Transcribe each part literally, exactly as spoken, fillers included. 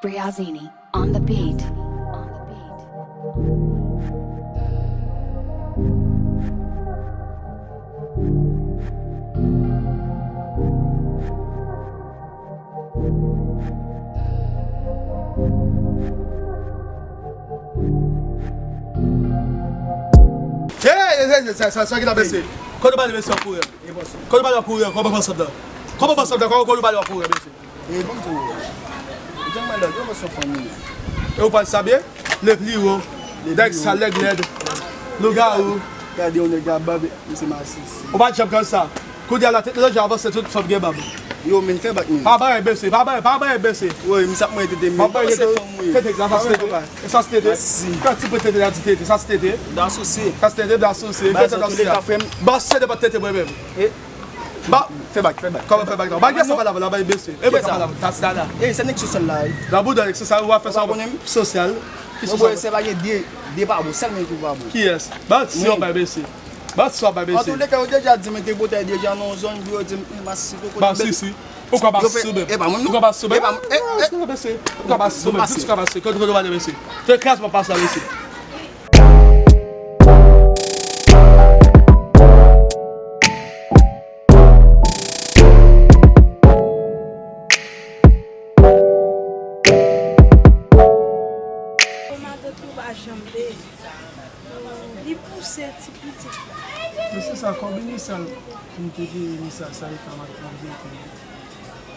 Briazini on the beat. Hey, hey, hey, sa, sa, sa ki ta pase? Kote w pale mesye an kouri? Kote w pale an kouri? Kòman w pase la? Kòman w pase la? Kòman, kote w pale an kouri mesye? E, ban m di w, e, jan m pale la, jan m pase fanmi an. E ou pral sa byen? Le pli wo. Nèg sal, nèg lèd. Lougawou. Gade yon nèg a bab, misye masisi. Ou pa t janm konn sa. Kounye a la teknoloji avanse, tout fanm gen bab. Yo, men fè bak men. Pa bay mesye, pa bay, pa bay mesye. Wi, misye ap mwen tete men. Pa bay tete, tete, sa se tete. E sa se tete. Kan ti pran tete la di tete, sa se tete. Da souse. Sa se tete, da souse. Ba se tete pa tete mwen menm. Ba, fè bak, fè bak. Kòman fè bak la? Bagay sa pa la, la bay mesye. E bagay sa pa la, tas la la. E se nèg sosyal la, wi. La bouda nèg sosyal, w ap fè sa sosyal. Ki sosyal? Se pa gen de, de pa bon, sèl men ki pa bon. Kiyès? Ba ti w bay mesye. Ba ti w bay mesye. Antouka, yo deja di m te botay deja nan yon zòn, pou yo di m, "Masisi, poko ba sisi." Ou ka ba sou men. E pa mwen non. Ou ka ba sou men. E pa mwen. E, e. Ou ka ba sou men. Ou ka ba sou men. Kote kote w pale mesye? Te kras pa pas la mesye. Matant ou pa janm peye. Li pouse ti pitit la. Men se sa, kòb inisal, pou m te peye inisal, sa li ka mat pou m jete.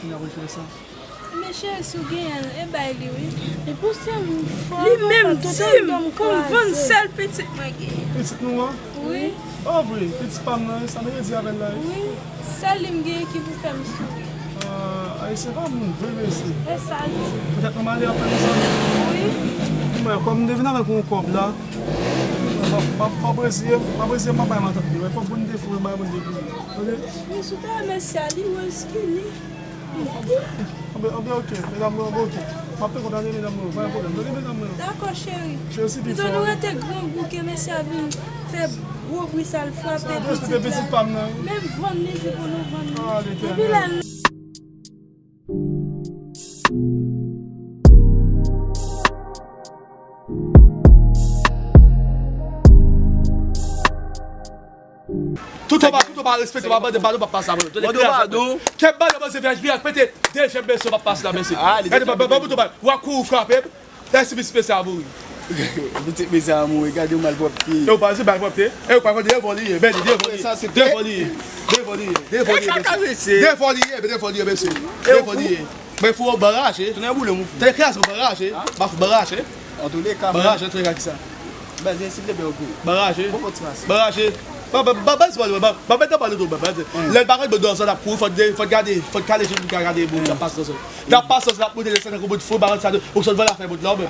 Kounye a pou l fè sa. Men cheri, si w genyen l, e bay li wi. Li pouse m fò. Li menm di m pou m vann sèl pitit mwen genyen. Pitit nou an? Wi. O vre, pitit pa m nan, sa m te di avè l la wi. Wi. Sèl li m genyen ki pou fè m souri. Ah, Ayisyen pa moun vre mesye. E sa l ye. Petèt nou malè ap fè nou sa. Wi. Mwen, kòm m te vin avèk yon kòb la, m ap, m ap, m ap reziye m, m ap reziye m, m ap bay matant li. Mwen, kòb moun te fou, mwen bay moun te pliye. Tande? Wi, si w ta remèsye a, li wè eskini. Anben, anben, ok. Medam mwen, anben, ok. M ap te kontan de medam mwen. Pa gen pwoblèm. Tande medam mwen. Dakò, cheri. Cheri, si pi fò. Pito nou rete grangou ke mesye a vin fè gwo bri sa l frape pitit la. Menm vann li di pou nou vann li. Epi lè Tout anba, tout anba, respekte, pa bande, ballon pa pase avan nou. Tande, padon. Kèm ballon, ballon, se vyaj, vyaj, pete, dezyèm mesye pa pase la, mesye. Gade, ba, ba, ba, bouton bal. W ap kouri frape m. Lè si pitit mesye a mouri. Pitit mesye a mouri, gade yon malpwòpte. E ou pa di malpwòpte. E ou pa konn de vòl li ye, men de vòl li ye. De vòl li ye. De vòl li ye, mesye. De vòl li ye, men de vòl li ye, mesye. De vòl li ye. Mwen fou an baraje. Tounen boule mou fou. Te kraze an baraje. Ba fou baraje. An tou le ka, baraje, an tou le ka ki sa? Baz, silvouplè, ok. Baraje. Bon, bon, ti mas. Baraje. Ba, ba, ba, baz, ba, ba, ba, ba, ba, ba, ba, ba. Lè l pa konn bon dòzò l ap kouri, fò l, fò l gade, fò l kale je l pou l ka gade moun k ap pase dòzò. L ap pase dòzò, l ap moute desann tankou bout fou, ba, sa, ou sot vòlè afè bout la, ou menm.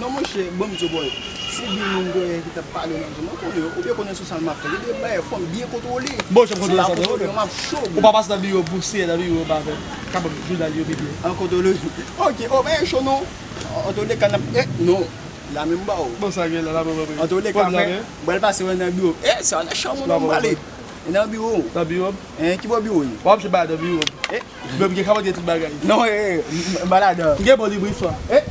Non, monchè, bon, m di w, bòy. Si gen moun genyen ki t ap pale nan zòn nan, konnen yo, oubyen konnen sou sa l m ap fè. Li te bay fòm byen kontwole. Bon, jan m kontwole sa, non? M ap cho, bro. Ou pa pase nan biwo, bouse nan biwo, ba, avè, kapab jounal yo, bebe. An kontwole. Ok, o, men cho, non. An tou le ka, n ap, eh, non. La menm ba ou. Bon, sa gen la, la menm, la menm. An tou le ka, frè, m pral pase wè nan biwo. Eh, se nan chanm ou non m prale. E nan biwo. Nan biwo m? Eh, ki bò biwo ye? W ap jwenn bagay nan biwo m. Eh. Biwo m gen kapab gen tout bagay. Non, eh, eh, m, m pa ladan. M gen bon libri fwa. Eh.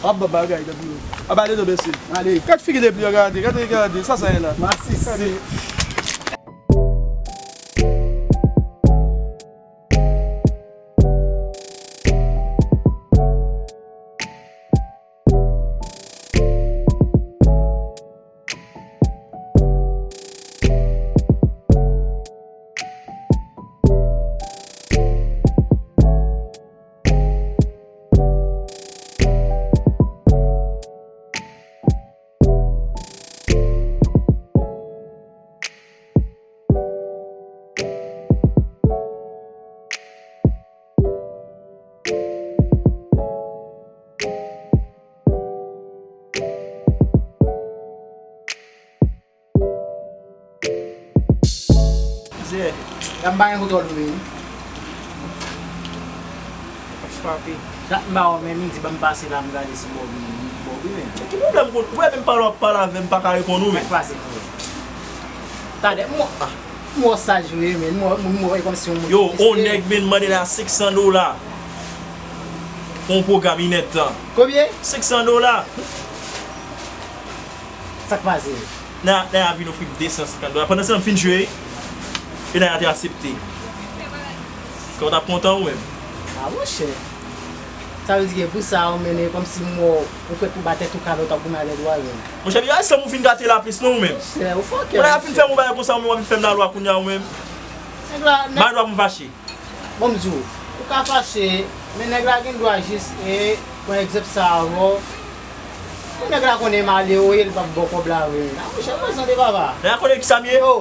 W ap ban bagay nan biwo m. W ap ale non, mesye. Ale. Gad figi de bli yo gade, gade, gade. Sa, sa ye la. Masis. Gade. Mizè, la m pa gen kontwòl vre wi. Frape. Dat m pa wè w, men midi ban m pase la, m gade si Bòb, Bòb wi, men. Ki pwoblèm pou ou? Ou wè menm pale w ap pale avè m, m pa ka reponn ou, men. Sa k pase, frè? Talè, m wè, ah, m wè w saj vre, men. M wè, m wè w kòmsi yon moun ki fiske. Yo, yon nèg vin mande la senk san dola pou yon pwogram inèdtan. Konbyen? Senk san dola. Sa k pase? Naya, Naya vin ofri m de san senkant dola. Pandan se tan m fin jwe, e Naya te aksepte. Kè w t ap kontan ou menm? A, monchè. Sa vle di ke pou sa, ou mennen kòmsi m wè w, ou prèt pou ba tèt ou kale, w t ap goumen avèk dwa, menm. Monchè, Naya, se ou vin gate la plis non ou menm. Monchè, ou fòkè, monchè. Naya fin fè m yon bagay konsa, ou menm w ap vin fè m lalwa kounye a ou menm. Nèg la, nèg... Bay dwa pou m fache. Bon, m di w, ou ka fache, men nèg la gen dwa jis, e, pran egzanp sa avè w. Pou nèg la konnen malere w ye, li p ap ba w kòb la vre. A, monchè, prezante papa. Nèg la konnen kisa m ye? Yo,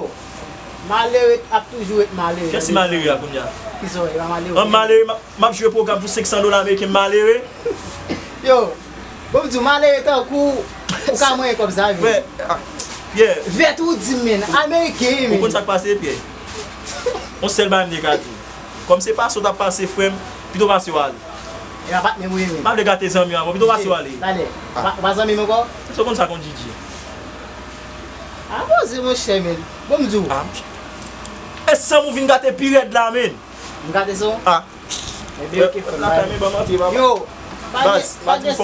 malere ap toujou ret malere. Kiyès ki malere a kounye a? Kisa w ye, pa malere? An malere, m ap, m ap jwe pwogram pou senk san dola ameriken, m malere. Yo, bon, m di w, malere tankou w, ou ka manyen kòb sa vre. Frè, ah, Pyè. Vèt ou di m, men, ameriken, men. Ou konn sa k pase, Pyè? Yon sèl bagay m te ka di w. Kòm se pase w t ap pase, frè m, pito pase w ale. E pa patnè m ou ye, men. M pa vle gate zanmi w ankò, pito pase w ale. Talè. Ah. Pa, pa zanmi m ankò? Èske w konn sa k yon DJ? A, poze, monchè, men. Bon, m di w. Ah, monchè. E san m ou vin gate pi rèd la, men. M gate san w? Ah. Ebyen, ok, frè m. Yo, pa gen, pa gen,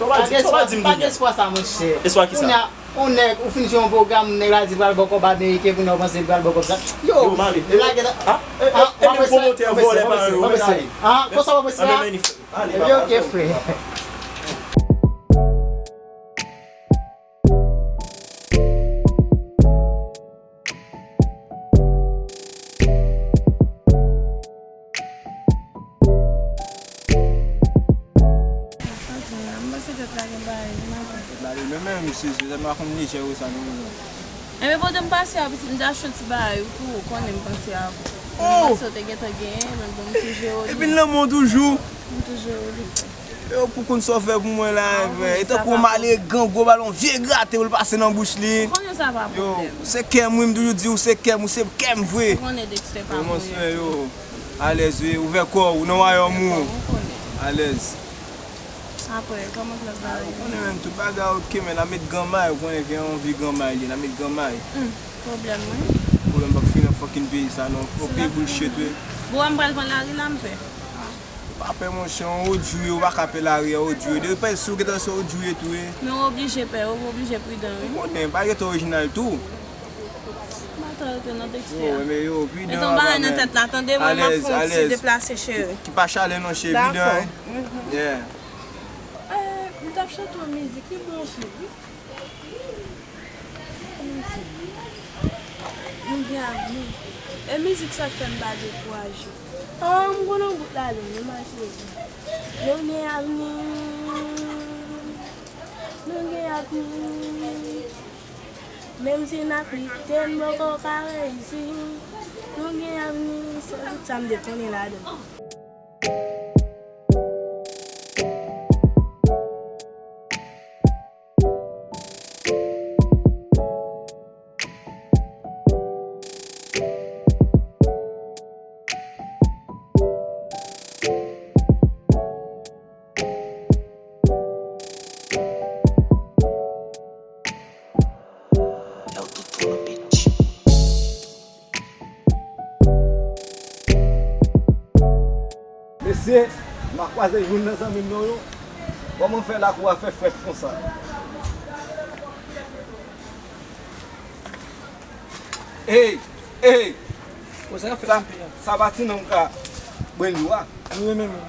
pa gen espwa, pa gen espwa sa, monchè. Espwa kisa? Kounye a, yon nèg, ou fin jwe yon pwogram, nèg la di l pral ba w kòb ameriken, kounye a ou panse l pral ba w kòb sa. Yo, lage la. Ah, e, e, e, menm pwomotè vòlè parèy ou, men ale. Ah, konsa w ap prese a? Ebyen, ok, frè. Sa di la, m panse tèt la gen bagay, li maten. Tèt la li menm, menm, misye, se tèlman konn lejè wi sa nou menm. Enben, pandan m pase a, pitit, m te achte yon ti bagay pou ou, konnen m panse a ou. Oh! M panse w te gentan genyen, men bon, m tou jere w li. Epi l nan men w toujou. M tou jere w li, frè. Yo, pou konn sa w fè pou mwen la, frè. E tankou yon malere, gwo balon, vye grate w, l pase nan bouch li. Ou konnen sa pa pwoblèm. Yo, se kè m, wi, m toujou di w, se kè m, ou se kè m vre. Ou konnen Dexter pa mouri. Yo, alèz, wi, ouvè kò w, nan wayòm ou. Ou konnen. Alèz. Apre, kòman lòt bagay yo? Ou konnen menm tout bagay ok, men n a met granmay, ou konnen vye anvi granmay li, n a met granmay. Hmm, pwoblèm, wi. Pwoblèm p ap fini nan fucking peyi sa, non. Fo peyi bullshit, wi. Bon, m pral pran lari la, m pè. Ou pa pè, monchè, yon odjou ye, ou pa ka pè lari a, odjou ye. Depi si ou gentan se odjou ye tou, wi. Men ou oblije pè, ou oblije pridan, wi. Ou konnen, pa gentan orijinal tou. Matant yo te nan Dexter. Yo, men yo, pridan. Met yon bagay nan tèt la, tande, mwen, m ap fè yon ti deplase, cheri. Ki pa chalè non, cheri, pridan, wi. Yeah. Eh, m t ap chante yon mizik, li bon anpil, wi. Yon mizik. Nou gen avni. E mizik sa k fè m pa dekouraje. Oh, m konn yon bout ladan l, wi, m a jwe li. Nou gen avni. Nou gen avni. Menm si n ap lite, n poko ka reyisi. Nou gen avni, se tout sa m te konnen ladan. Mesye, m a kwaze youn nan zanmi m nan yo. Kòman fè lakou a fè frèt konsa? Ey! Ey! Konsa k ap fè kanpe a. Sa pa ti nonm ka brenn yo a? Wi, men, men.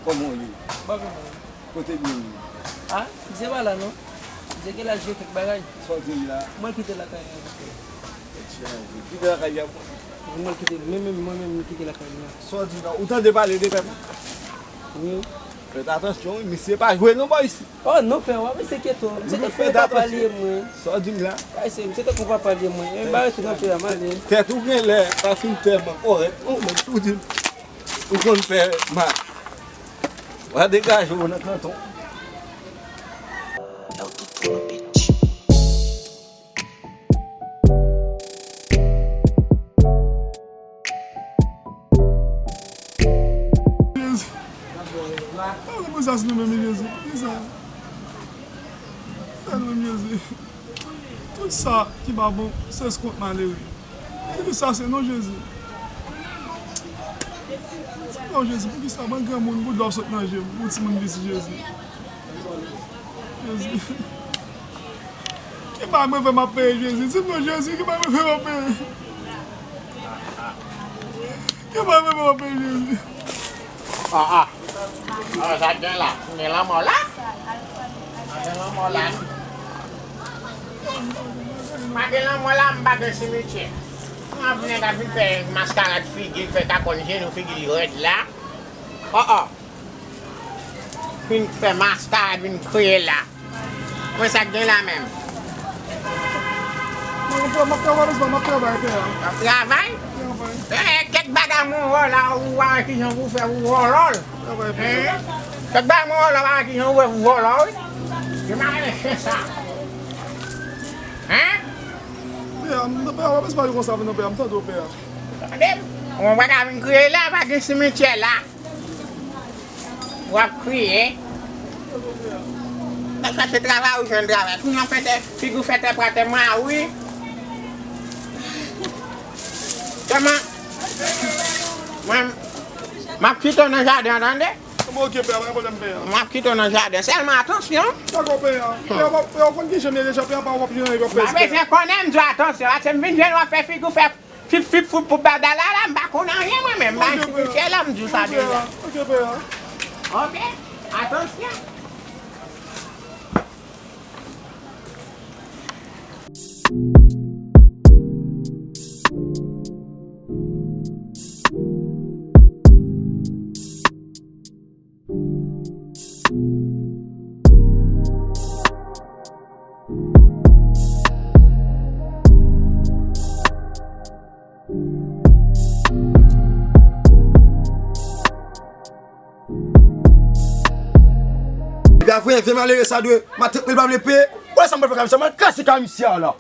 Kòman w ye? Ba, men, men. Kote byen ye? A, misye pa la non. Misye gen laj gen kèk bagay. Sa w di m la? Mwen kite lakay la. Kite lakay la pou mwen. Mwen kite, men, men, mwen menm, mwen kite lakay la. Sa w di la? Ou tande pale de pèp? Wi. Fèt atansyon, wi, misye pa jwe non bò isi. Oh non, pè, w ap enkyete w. Misye tankou papa l ye mwen. Sa w di m la? Ay, se, misye tankou papa l ye mwen. E, bare tou nan pè a, m ale. Tèt ou gen lè pa fin tèlman kòrèk non, men si w di m, ou konn fè mal. W a degaje w nan kanton. Mwen mwen sa se nou menm Jezi. Poukisa? Fè nou menm Jezi. Tout sa ki pa bon, se kont malere. Jezi, sa se non Jezi. Se non Jezi, poukisa ban granmoun pou dlo ap sot nan je m, pou timoun vin si Jezi. Jezi. Ki bagay mwen fè m ap peye Jezi? Di m non Jezi, ki bagay mwen fè m ap peye? Ki bagay mwen fè m ap peye Jezi? Ah, ah. Ah, sa gen la. Gen lanmò la. Pa gen lanmò la. Pa gen lanmò la, m pa gen simityè. Mwen ap vin ap vin fè maskarad figi l, fè kakòn je nou figi l rèd la. Oh, oh. Vin fè maskarad, vin kriye la. Mwen sa k gen la menm. Mwen, mwen, mwen ap travay, mwen ap travay, pè a. W ap travay? Travay. Eh, kèk bagay mwen wè la, ou wè kijan pou fè, ou wòlòl. Travay, pè a. Hein? Kèk bagay mwen wè la, ou wè kijan ou wè, ou wòlòl, wi. Yo pa renmen chen sa. Hein? Pè a, m, pè a, w ap espere konsa, non, pè a, m tande w, pè a. Tande m? Ou pa ka vin kriye la, pa gen simityè la. W ap kriye. Al chache travay, ou jwenn travay. Kounye a w fè tè, figi w fè tè pwatè mwen, wi. Kòman? Mwen, m ap kite w nan jaden an, tande? Mwen oke, pè a, pa gen pwoblèm, pè a. M ap kite w nan jaden. Sèlman atansyon. Dakò, pè a. Pè a, pè a, w konn ki jan m ye deja, pè a, pa w ap jwenn, w ap fè. M pa bezwen konnen m di w atansyon. Paske m vin jwenn w ap fè figi w fè Fip, fip, foup pou badala la, m pa konn anyen mwen menm. M pa enstitisyèl la, m di w sa deja. Ok, pè a. Ok, atansyon. Epi a vre, vye malere sa dwe matant mwen, l pa vle peye. Wè sa m pral fè kay misye, m al kraze kay misye a la.